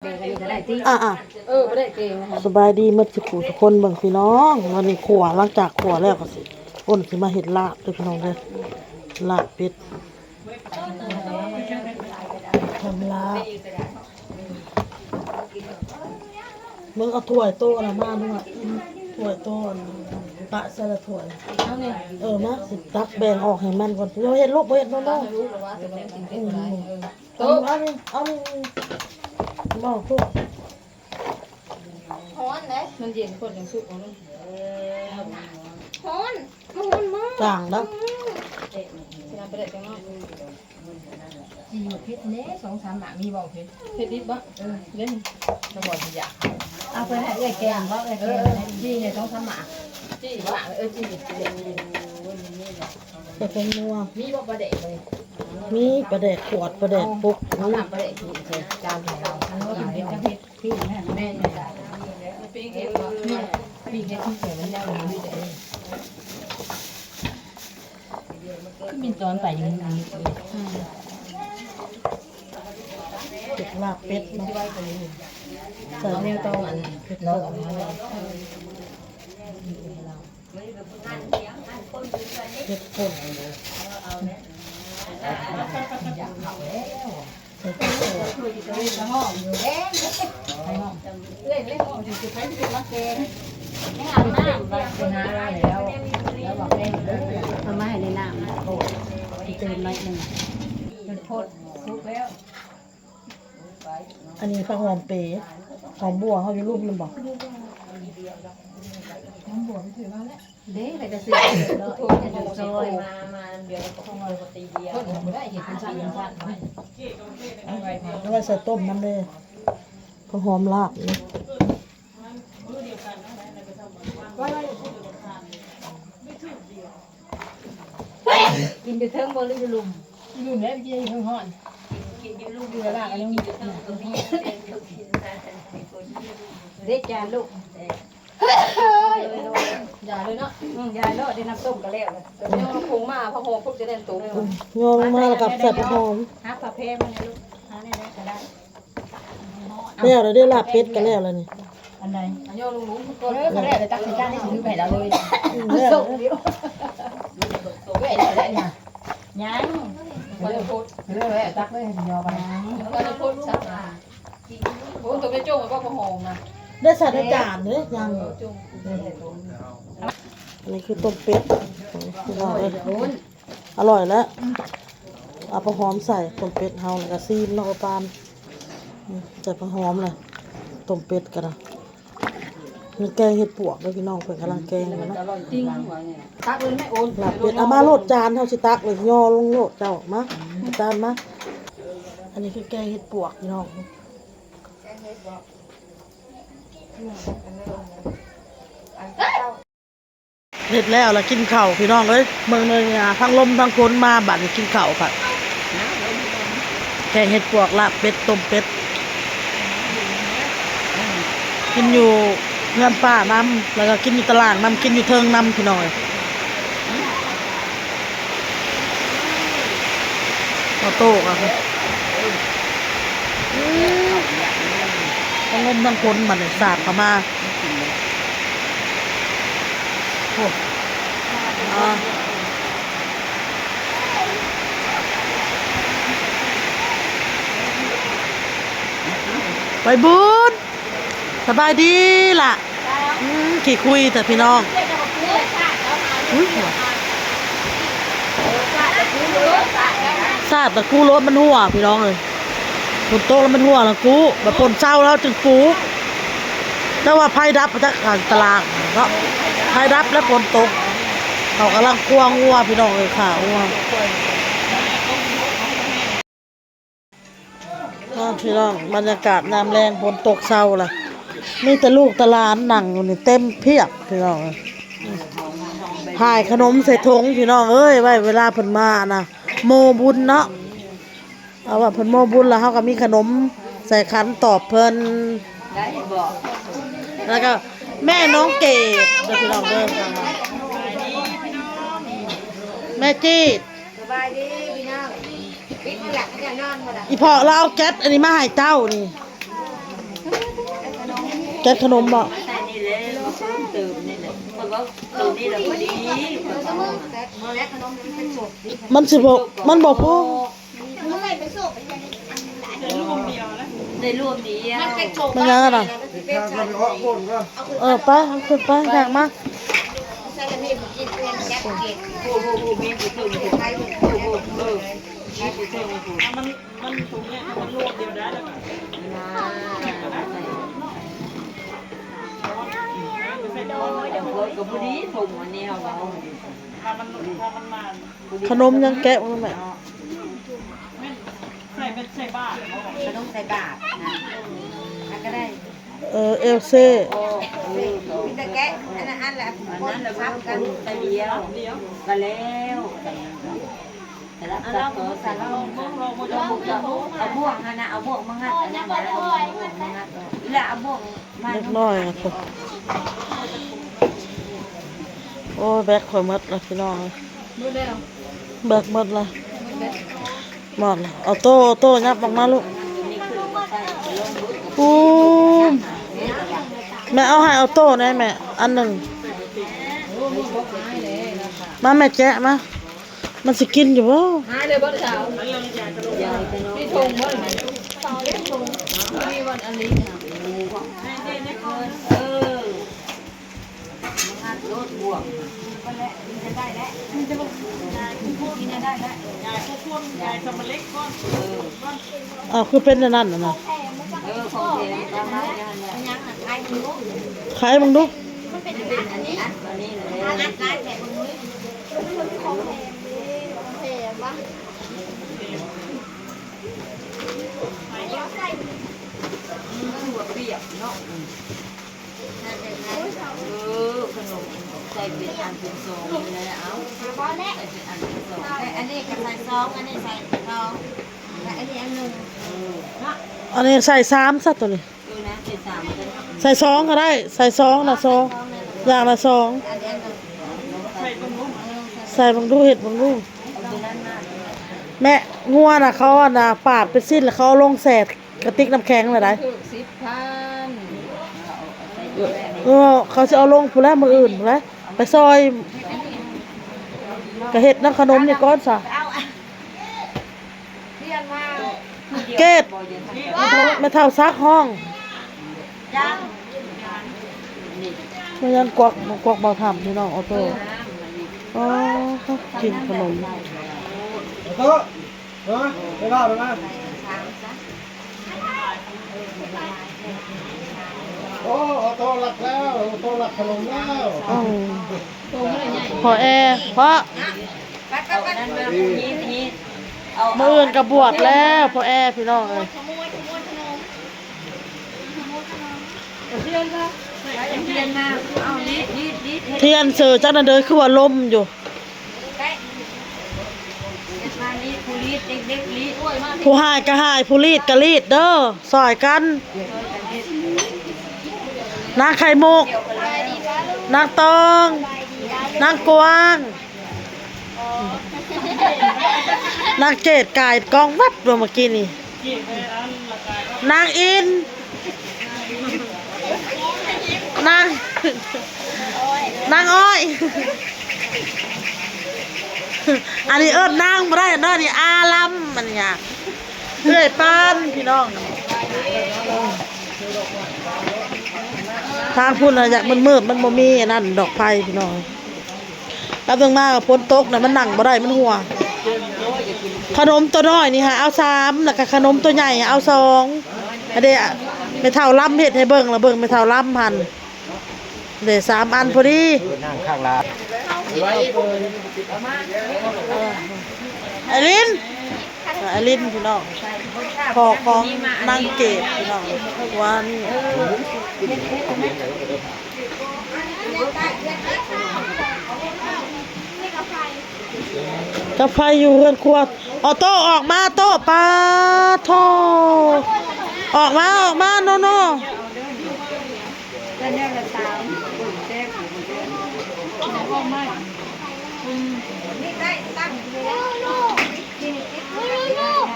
ອ່າໆ ເອີ ບໍ່ໄດ້ເກງນະຄະ. ສະບາຍດີໝົດສູ່ຜູ້ທຸກຄົນເບິ່ງພີ່ນ້ອງ. ວັນນີ້ຂົ້ວ ຫຼັງຈາກຂົ້ວແລ້ວກໍຊິ ຄົນຊິມາເຮັດລາບເດີພີ່ນ້ອງເດີ ລາບເປັດ ທຳລາບ. ເບິ່ງເອົາຖ້ວຍໂຕລະມານວດ ຖ້ວຍໂຕອັນ ປະໃສ່ລະຖ້ວຍ. ເອົານີ້ ເອີ ມາ ຊິຕັກແບ່ງອອກໃຫ້ມັນກ່ອນ. ບໍ່ເຮັດລູກ ບໍ່ເຮັດນ້ອງໆ. ອືມ ໂຕະ ເອົານີ້ ເອົານີ້ ເອົາໂຕະ. ຮ້ອນເດ້ ມັນເຢັນໂພດ ຍັງສຸກບໍ່? ຮ້ອນ ມັນຮ້ອນມາກ. ຈາງເນາະ ອືມ ຊິນຳໄປໄດ້ຈັງເນາະ. ຈີ່ເຜັດແດ່ ສອງສາມໝາກ ມີບໍ່ເຜັດ? ເຜັດດິບບໍ່? ເອີ ເດ້ ສະບອນຊິຢາກ ເອົາໄປໃຫ້ເອື້ອຍແກງບໍ່? ເອື້ອຍແກງ ເອີ ຈີ່ແດ່ ສອງສາມໝາກ ຈີ່ບໍ່? ເອີ ຈີ່ ໃສ່ຜົງນົວ ມີບໍ່ປາແດກ? ມີປາແດກຂວດ ປາແດກປຸກ ເອົານ້ຳປາແດກກິນໃສ່ຈານໃຫ້ເຮົາ ກິນເຜັດ ກິນເຜັດ. ປີ້ງແມ່ນ ແມ່ນ ປີ້ງເຫັດ ປີ້ງເຫັດ ປີ້ງເຫັດ ມັນຍາກ ມັນມີແຕ່ ຄືມີຕອນໄປຢູ່ນີ້ ອືມ ເປັດ ລາບເປັດເນາະ ໃສ່ແນວຕ້ອງອັນເນາະ ເຫັດປົນ ຢາກເຂົ້າແລ້ວ. ເອົາມາໃຫ້ໃນນ້ຳ ຕື່ມໜ້ອຍໜຶ່ງ ມັນໂພດສຸກແລ້ວ. ອັນນີ້ຜັກຫອມເປ ຫອມບົວເຮົາຢູ່ລຸ່ມນັ້ນບໍ່? ຫອມບົວໄປຊື້ມາແລ້ວ. ເດ້ ໄປກະຊື້ ເພິ່ນບໍ່ໄດ້ເຮັດເປັນຊັ້ນເປັນຊັ້ນ ເອົາໄວ້ໃສ່ຕົ້ມນຳເດ້ ເພິ່ນຫອມລາບນີ້. ກິນຢູ່ເທິງບໍ່ ຫຼືຢູ່ລຸ່ມ? ຢູ່ລຸ່ມແຫຼະ ກິນຢູ່ເທິງຮ້ອນ ກິນຢູ່ລຸ່ມ ຢູ່ລາກກໍຍັງມີ ເດ້ ຈານລູກ. ຢ່າເລີຍເນາະ ອືມ ຢ່າໂລດ ໄດ້ນ້ຳຕົ້ມກໍແລ້ວແຫຼະ ເອົາຜົງມາ ເອົາຜ້າຫົ່ມ ພວກຈະໄດ້ຕົ້ມ ອືມ ຍໍລົງມາແລ້ວກໍໃສ່ຜ້າຫົ່ມ ຫາຜ້າແພມາໃຫ້ລູກ ຫາແນວໃດກໍໄດ້ ແລ້ວເດ້ ລາບເປັດກໍແລ້ວແລ້ວນີ້ ອັນໃດ ຍໍລົງ ເອີ ກໍແລ້ວ ແຕ່ຕັກໃສ່ຈານໃຫ້ຖືໄປໃຫ້ລາວເລີຍ ອືມ ແລ້ວ ສົ່ງຢູ່ ເອີ ແລ້ວນີ້ ຍັງ ບໍ່ໄດ້ໂພດ ເລີຍ ຕັກເລີຍ ໃຫ້ຍໍໄປ ຍັງ ບໍ່ໄດ້ໂພດ ສັກ ໂອ້ ຕົວໄປຈົ່ງໄວ້ບໍ່ ບໍ່ຫອມນະ ໄດ້ໃສ່ໃນຈານເດ້ ຍັງ ອັນນີ້ຄືຕົ້ມເປັດ ພີ່ນ້ອງເອີຍ ອະລ່ອຍແລ້ວ ເອົາປາຫອມໃສ່ຕົ້ມເປັດເຮົາ ແລ້ວກໍຊີມເນາະ ປານ ໃສ່ປາຫອມແລ້ວ ຕົ້ມເປັດກໍໄດ້. ມີແກງເຫັດປວກເດີພີ່ນ້ອງ ເພິ່ນກຳລັງແກງຢູ່ເນາະ ຕັກເລີຍແມ່ໂອນ ລາບເປັດ ເອົາມາໂລດຈານ ເຮົາຊິຕັກເລີຍ ຍໍລົງໂລດ ເຈົ້າມາ ຈານມາ ອັນນີ້ຄືແກງເຫັດປວກພີ່ນ້ອງ ແກງເຫັດບໍ່? ເຮັດແລ້ວລະກິນເຂົ້າພີ່ນ້ອງເອີຍ ເບິ່ງເລີຍ ທັງລົມທັງຝົນມາ ບາດນີ້ກິນເຂົ້າພັດ ແກງເຫັດປວກ ລາບເປັດ ຕົ້ມເປັດ ກິນຢູ່ເຮືອນປ້ານຳ ແລ້ວກໍກິນຢູ່ຕະລ່າງນຳ ກິນຢູ່ເທິງນຳພີ່ນ້ອງເອີຍ ເອົາໂຕະ ອືມ ທັງລົມທັງຝົນ ບາດນີ້ສາດເຂົ້າມາ. ໂອ້ ອ່າ ໄປບຸນ ສະບາຍດີລະ ອືມ ຂີ້ຄຸຍແທ້ພີ່ນ້ອງ ອຸ້ຍ ສາດຕະກູລົດມັນຮົ່ວພີ່ນ້ອງເອີຍ. ຝົນຕົກແລ້ວມັນຮົ່ວລະກູ ບາດຝົນເຊົາແລ້ວຈຶ່ງປູກ ແຕ່ວ່າໄຟດັບມາຈາກ ອ່າ ຕະລ່າງເນາະ ໄຟດັບແລ້ວຝົນຕົກ ເຂົາກຳລັງຄົວງົວພີ່ນ້ອງເອີຍ ຂ້າງົວ ອ່າ ພີ່ນ້ອງ ບັນຍາກາດຍາມແລງ ຝົນຕົກເຊົາລະ ມີແຕ່ລູກແຕ່ຫຼານນັ່ງຢູ່ນີ້ເຕັມພຽບພີ່ນ້ອງເອີຍ ຫາຍຂະໜົມໃສ່ຖົງພີ່ນ້ອງເອີຍ ໄວ້ເວລາເພິ່ນມານະ ໂມບຸນເນາະ. ເອົາວ່າເພິ່ນໂມບຸນລະ ເຮົາກໍມີຂະໜົມໃສ່ຂັນຕອບເພິ່ນ ໄດ້ບໍ່ ແລ້ວກໍແມ່ນ້ອງເກດເດີພີ່ນ້ອງເດີ ແມ່ຈີດ ສະບາຍດີພີ່ນ້ອງ ປິດມັນລະ ມັນຈະນອນບໍ່ລະ ອີພໍ່ລາວເອົາແກັດອັນນີ້ມາໃຫ້ເຈົ້ານີ້ ແກະຂະໜົມບໍ່? ໃສ່ນີ້ແຫຼະ ມາເພີ່ມເຕີມນີ້ແຫຼະ ເພາະວ່າໂຕນີ້ລະພໍດີ ເພາະວ່າ ມັນຊິບໍ່ ມັນບໍ່ພໍ. ໄດ້ລວມດຽວນະ ໄດ້ລວມດຽວ ມັນຫຍັງຫັ້ນນະ? ເອີ ໄປ ເອົາຂຶ້ນໄປ ຍ່າງມາ ໂອ້ໂຫ ໂອ້ໂຫ ແມ່ນຊິເຖິງ ໂອ້ໂຫ ເອີ ແມ່ນຊິເຖິງ ມັນ ມັນຖົງນີ້ ມັນລວມດຽວໄດ້ແລ້ວ ໂດຍ ໂດຍ ກໍພໍດີຖົງອັນນີ້ເຮົາເວົ້າ ຖ້າມັນ ຖ້າມັນມາ ຂະໜົມຍັງແກະບໍ່ແມ່? ໃສ່ເປັນໃສ່ບາດ ຂະໜົມໃສ່ບາດນະ ອັນກໍໄດ້ ເອີ ເອວເຊ ມີແຕ່ແກະອັນນັ້ນອັນລະ ອັນນັ້ນລະ ສັບກັນ ໃສ່ດຽວ ກໍແລ້ວ ສະລັບສັບ ເອົາລອງເບິ່ງ ລອງເບິ່ງ ເອົາບ່ວງຫັ້ນນະ ເອົາບ່ວງມາງັດອັນນັ້ນນະ ເອົາບ່ວງມາງັດ ອີ່ຫຼ້າເອົາບ່ວງ ເດັກນ້ອຍນະ ໂອ້ຍ ແບັກຂ້ອຍໝົດລະພີ່ນ້ອງ ເບິດແລ້ວ ແບັກໝົດລະ ໝົດລະ ອອໂຕ້ ອອໂຕ້ ຫຍັບອອກມາລູກ ປູ້ມ ແມ່ເອົາໃຫ້ອອໂຕ້ແດ່ແມ່ ອັນໜຶ່ງ ມາແມ່ແຈະມາ. ມັນຊິກິນຢູ່ບໍ່? ຫາຍເລີຍບໍ່ເຈົ້າ? ມີຖົງບໍ່? ມີວັນອາທິດ ເອີ ມັນໂລດບວກ ອ້າວ ຄືເປັນແນວນັ້ນນະ? ເອີ ຂອງແທ້ ຂາຍເບິ່ງດູ ມັນເປັນອັນນີ້ ອັນນີ້ ອັນນີ້ ຂອງແຖມເດ້ ຂອງແຖມວະ ຄືວ່າປຽກເນາະ ເອີ ຂະໜົມໃສ່ເປັນອັນເປັນຊອງນີ້ແຫຼະ ເອົາ ໃສ່ເປັນອັນເປັນຊອງ ແລະ ອັນນີ້ກໍໃສ່ຊອງ ອັນນີ້ໃສ່ຊອງ ແລະ ອັນນີ້ອັນໜຶ່ງ ເອີ ເນາະ ອັນນີ້ໃສ່ສາມຊະ ໂຕນີ້. ເອີນະ ໃສ່ສາມ ໃສ່ສອງກໍໄດ້ ໃສ່ສອງລະສອງ ຢ່າງລະສອງ ໃສ່ເບິ່ງດູ ເຮັດເບິ່ງດູ ແມ່ ງົວນະ ເຂົາອັນນະ ປາດເປັນຊິ້ນ ແລ້ວເຂົາເອົາລົງແຊ່ກະຕິກນ້ຳແຂງລະໄດ໋ ຖືກສິບພັນ ເອີ ເຂົາຊິເອົາລົງພຸ້ນແຫຼະ ມື້ອື່ນພຸ້ນແຫຼະ ໄປຊ່ອຍ ກະເຮັດນຳຂະໜົມນີ້ກ່ອນຊະ. ເກດ ແມ່ເຖົ້າຊັກຮ້ອງ ມາຍັງກວັກ ມາກວັກເບົາຖໍ້າ ພີ່ນ້ອງ ອອໂຕ້ ອໍ ກິນຂະໜົມ ອອໂຕ້ ຮະ ໄປເວົ້ານຳມາ ໂອ້ ອອໂຕ້ລັກແລ້ວ ອອໂຕ້ລັກຂະໜົມແລ້ວ ອືມ ພໍ່ແອ ພໍ່ ມື້ອື່ນກໍບວດແລ້ວ ພໍ່ແອ ພີ່ນ້ອງເອີຍ ທຽນເສີຈັກນັ້ນເດີ ຄືວ່າລົມຢູ່ ຜູ້ຮ້າຍກໍຮ້າຍ ຜູ້ລີດກໍລີດເດີ ຊ່ອຍກັນ ນາງໄຂ່ມຸກ ນາງຕອງ ນາງກວາງ ນາງເກດກາຍກ້ອງວັບລົງເມື່ອກີ້ນີ້ ນາງອິນ ນາງ ນາງອ້ອຍ ອັນນີ້ເອີ້ນນາງບໍ່ໄດ້ເນາະ ນີ້ອາລຳ ອັນນີ້ຫາ ເອື້ອຍປານ ພີ່ນ້ອງ ທາງພຸ້ນນະ ຢາກມືດໆ ມັນບໍ່ມີອັນນັ້ນ ດອກໄຟ ພີ່ນ້ອງ. ກັບເທິງມາກໍຝົນຕົກນະ ມັນນັ່ງບໍ່ໄດ້ ມັນຮົ່ວ. ຂະໜົມໂຕນ້ອຍນີ້ຫາເອົາສາມ ແລ້ວກໍຂະໜົມໂຕໃຫຍ່ເອົາສອງ. ອັນເດ ແມ່ເຖົ້າລຳເຮັດໃຫ້ເບິ່ງລະ ເບິ່ງແມ່ເຖົ້າລຳຫັ້ນເດ ສາມອັນພໍດີ. ໄອລິນ ອາລິນ ພີ່ນ້ອງ ພໍ່ຂອງນາງເກດ ພີ່ນ້ອງ ວ່ານີ້ ກາໄຟຢູ່ເຮືອນຄົວ. ອອໂຕ້ ອອກມາ ໂຕ້ ປາໂທ້ ອອກມາ ອອກມາ ໂນໂນ.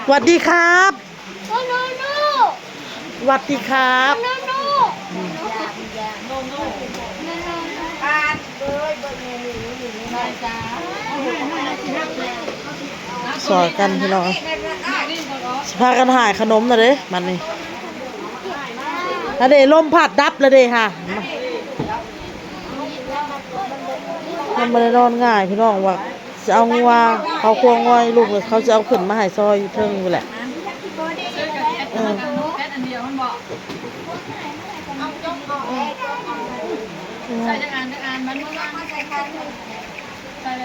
หวัดดีครับ หวัดดีครับ ຊ່ອຍກັນພີ່ນ້ອງ ຊິພາກັນຫາຍຂະໜົມນະເດ້ບັດນີ້ ອັນເດ ລົມພັດດັບລະເດ້ຫາ ມັນບໍ່ໄດ້ນອນງ່າຍພີ່ນ້ອງ ວ່າຊິເອົາງົວເຂົ້າຄົວງອຍ ລູກເຂົາຊິເອົາຂຶ້ນມາໃຫ້ຊອຍຢູ່ເທິງພຸ້ນແຫຼະ ເອີ ໃສ່ຈັກອັນຈັກອັນ ມັນບໍ່ວ່າງ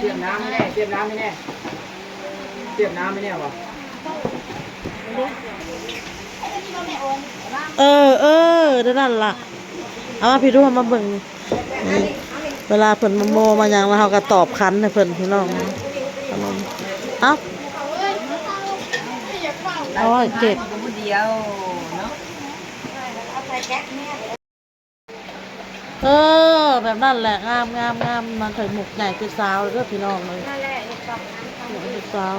ຕຽມນ້ຳໃຫ້ແນ່ ຕຽມນ້ຳໃຫ້ແນ່ ຕຽມນ້ຳໃຫ້ແນ່ບໍ ເອີ ເອີ ແນວນັ້ນລະ ເອົາມາພີ້ດູ ເອົາມາເບິ່ງ ນີ້ ເວລາເພິ່ນມາໂມ້ມາຫຍັງ ແລ້ວເຮົາກໍຕອບຂັນໃຫ້ເພິ່ນພີ່ນ້ອງ ເອົາ ເອົາໄວ້ເກັບ ເອີ ແບບນັ້ນແຫຼະ ງາມໆໆ ມາໄຂ່ມຸກໃຫຍ່ເປັນສາວເດີພີ່ນ້ອງເອີຍ ເປັນສາວ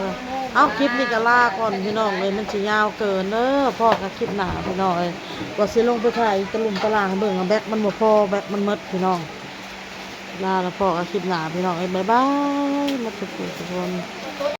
ເອົາ ຄລິບນີ້ກໍລາກ່ອນພີ່ນ້ອງເອີຍ ມັນຊິຍາວເກີນເດີ ພໍ້ກັນຄລິບໜ້າພີ່ນ້ອງເອີຍ ວ່າຊິລົງໄປຖ່າຍຕະລຸ່ມຕະລ່າງໃຫ້ເບິ່ງ ແບັດມັນບໍ່ພໍ ແບັດມັນໝົດພີ່ນ້ອງ ລາແລ້ວ ພໍ້ກັນຄລິບໜ້າພີ່ນ້ອງເອີຍ ບາຍບາຍ ໝົດທຸກຜູ້ທຸກຄົນ.